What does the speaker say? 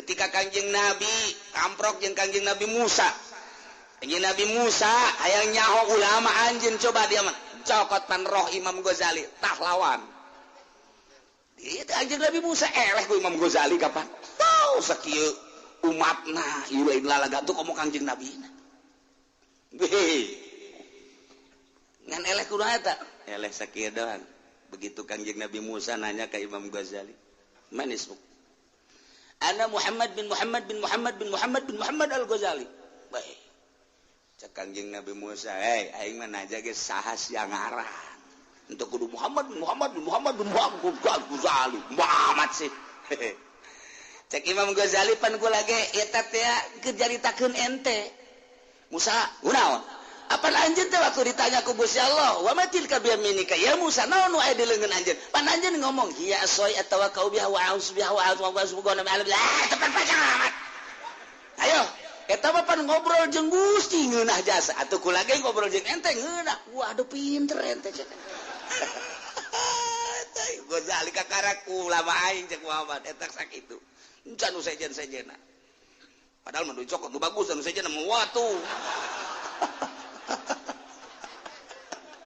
Ketika Kangjeng Nabi kamprok jeung Kangjeng Nabi Musa, Kangjeng Nabi Musa hayang nyaho ulama anjeun, coba dia mah cokot pan roh Imam Ghazali tah lawan. Itu Anjeun Nabi Musa eleh ku Imam Ghazali kapan? Tahu sakieu umatna ieu lain lalaga tuh komo Kangjeng Nabi. Hei. Ngan eleh kudu eta? Eleh sakieu doang. Begitu Kangjeng Nabi Musa nanya ke Imam Ghazali, "Man ismuk?" "Ana Muhammad bin Muhammad bin Muhammad bin Muhammad bin Muhammad Al-Ghazali." Baik. Cek Kangjeng Nabi Musa, "Hei, aing mah nanya ge saha sia ngaran. Untuk kudu Muhammad bin Muhammad bin Muhammad bin Muhammad Ghazali. Muhammad sih." Cek Imam Ghazali, pan kula ge eta teh keur caritakeun ente. Musa, kunaon? Apa anjeun teh waktu ditanya ku Gusti Allah, "Wa ma tilka biyaminika ya Musa?" Naon nu aya di leungeun anjeun? Pan anjeun ngomong, "Hiya ashaya atawakkau biha wa a'udzu biha wa a'udzu wa a'udzu." Tepat panjang amat. Ayo, eta mah pan ngobrol jeung Gusti ngeunah jasa. Atuh kula ge ngobrol jeung ente ngeunah. Waduh, pinter ente cek. Ghazali kakarak ulama aing cek Muhammad eta sakitu. Encan nu sejen-sejena. Padahal mah cokot nu bagus, nu sejen mah watu.